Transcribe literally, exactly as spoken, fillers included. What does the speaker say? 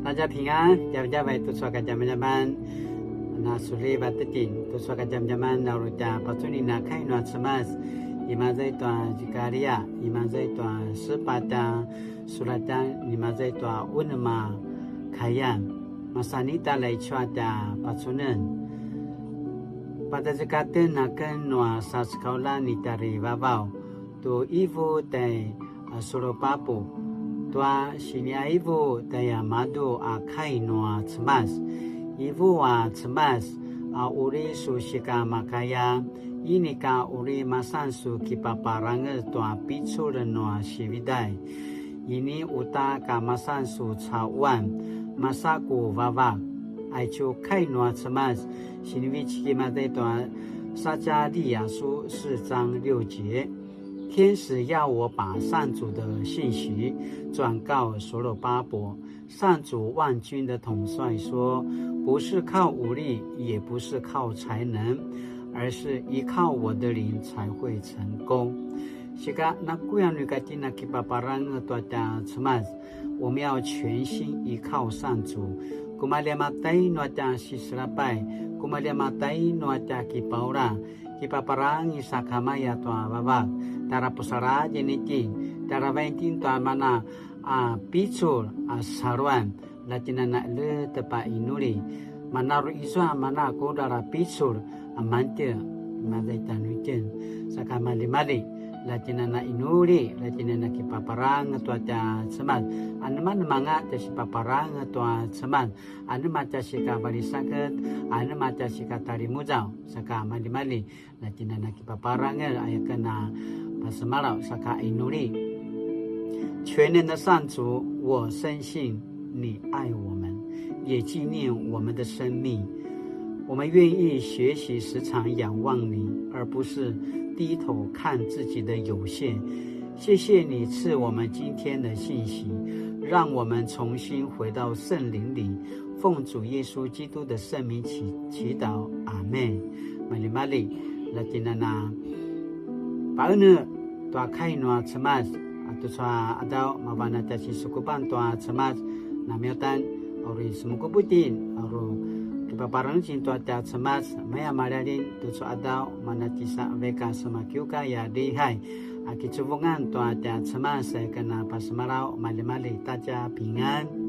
大家平安, djavadjavay tucu a kadjamadjaman. Na sulivat itjen tucu a kadjamadjaman, na uri tja pacunin a kai nua Cemas. Imaza i tua Zikaria, imaza i tua sepatj a sulatjan, imaza i tua unem a kayan. Masanita laicu a tja pacunen. Patazekaten aken nua sasekauljan ni Tjarivavaw tu ivu tai a Sulupapu, tua siniaivu tjaimadju a kai nua Cemas. Ivu a Cemas, a uri su sikamakaya, inika uri masan su kipaparangez tua picul nua sividay. Ini uta ka masan su cauan, masa ku vavak. Aicu kai nua Cemas, sinivecik imaza i tua 撒迦利亞書四章六節。 天使要我把上主的信息转告所罗巴伯。上主万军的统帅说，不是靠武力，也不是靠才能，而是依靠我的灵才会成功。Sika nakuya nu ika tjen a kipaparangez tua tja Cemas, 我们要全心依靠上主。Kumalja matai nua tja siselapay, kumalja matai nua tja kipaula, kipaparangez sakamaya tua vavak, tjara pusaladj itjen, tjara vain itjen tua mana a picul a saluan, la tjen a na letep a inuli. Mana uri izua mana kudral a picul a mantje, imaza i tjanuitjen, saka malimali, la tjen a na inuli, la tjen a na kipaparangez tua tja Cemas. Anema nemanga tja sipaparangez tua Cemas, anema tja sikavalisaked, anema tja sikatalimuzaw, saka malimali, la tjen a na kipaparangez, aya ken a pasemalaw, saka inuli. 全能的上主，我深信你爱我们，也纪念我们的生命。我们愿意学习时常仰望你，而不是低头看自己的有限。谢谢你赐我们今天的信息，让我们重新回到圣灵里，奉主耶稣基督的圣名祈，祈祷，阿们。Malimali, la tjen a na paene tua kai nua Cemas, a tucu a qadaw mavan a tja sisukupan tua Cemas, namiutan, a uri semukup itjen, a uri kipaparangez itjen tua tja Cemas, maya malalin tucu a qadaw, mana tjisa veka semakiuka ya lihai, a kicevungan tua tja Cemas, aya ken a pasemalaw, malimali, 大家平安。